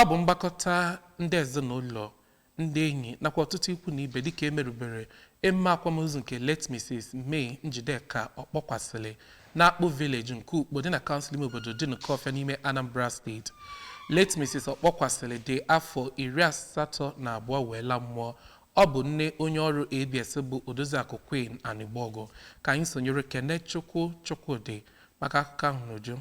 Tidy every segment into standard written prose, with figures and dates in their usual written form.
Ọ bụ mgbakọta ndị ezinụlọ, ndị enyi nakwa ọtụtụ ikwu na ibe dịka emerubere emume akwamozu nke late Mrs. May Njideka Ọkpọkwasịlị n'Akpụ Village nke Ukpo dị na kansụl ime obodo Dunukọfịa n'ime Anambra Steeti. Late Mrs. Ọkpọkwasịlị dị afọ 82 wee laa mmụọ. Ọ bụ nne onye ọrụ ABS bụ Odoziakụ Queen Anịgbọgụ. Ka anyị sonyere Kenechukwu Chukwudị maka akụkọ ahụ n'uju.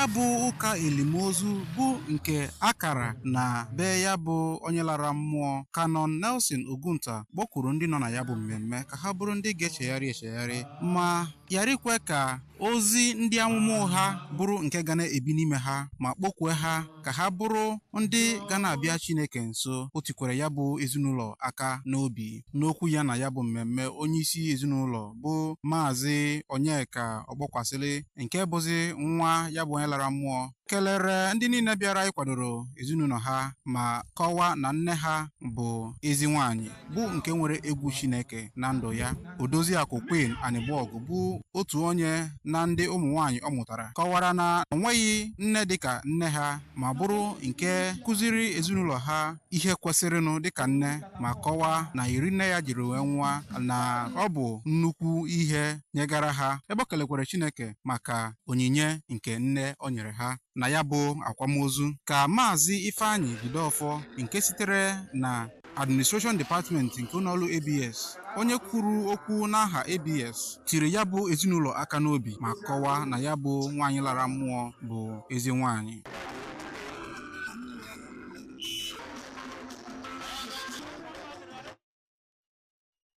Ya bụ ụka elimozu bụ nke akara na be ya bụ onye lara mmụọ. Canon Nelson Ogunta kpọkwuru ndị nọ na ya bụ mmemme ka ha bụrụ ndị ga-echegharị echegharị ma ghara ikwe ka ozi ndị amụma ụgha bụrụ nke ga na-ebi n'ime ha, ma kpọkwue ha ka ha bụrụ ndị ga na-abịa Chineke nso. O tikwere ya bụ ezinụlọ aka n'obi. N'okwu ya na ya bụ mmemme, onyeisi ezinụlọ bụ Maazị Onyeka Ọkpọkwasịlị, nke bụzi nwa ya bụ onye lara mmụọ, kelere ndị niile bịara ịkwadoro ezinụlọ ha ma kọwaa na nne ha bụ ezi nwaanyị bụ nke nwere egwu Chineke na ndụ ya. Odoziakụ Queen Anịgbọgụ bụ otu onye na ndị ụmụ nwaanyị ọ mụtara kọwara na o nweghị nne dịka nne ha, ma bụrụ nke kụziri ezinụlọ ha ihe kwesịrịnụ dịka nne, ma kọwaa na iri nne ya jiri wee nwa na ọ bụ nnukwu ihe nyegara ha, ebe o kelekwara Chineke maka onyinye nke nne o nyere ha. Na ya bụ akwamozu ka Maazị Ifeanyị Jideọfọ nke sitere na Administration Department nke ụlọọrụ ABS, onye kwuru okwu n'aha ABS, tiri ya bụ ezinụlọ aka n'obi ma kọwaa na ya bụ nwaanyị lara mmụọ bụ ezi nwaanyị.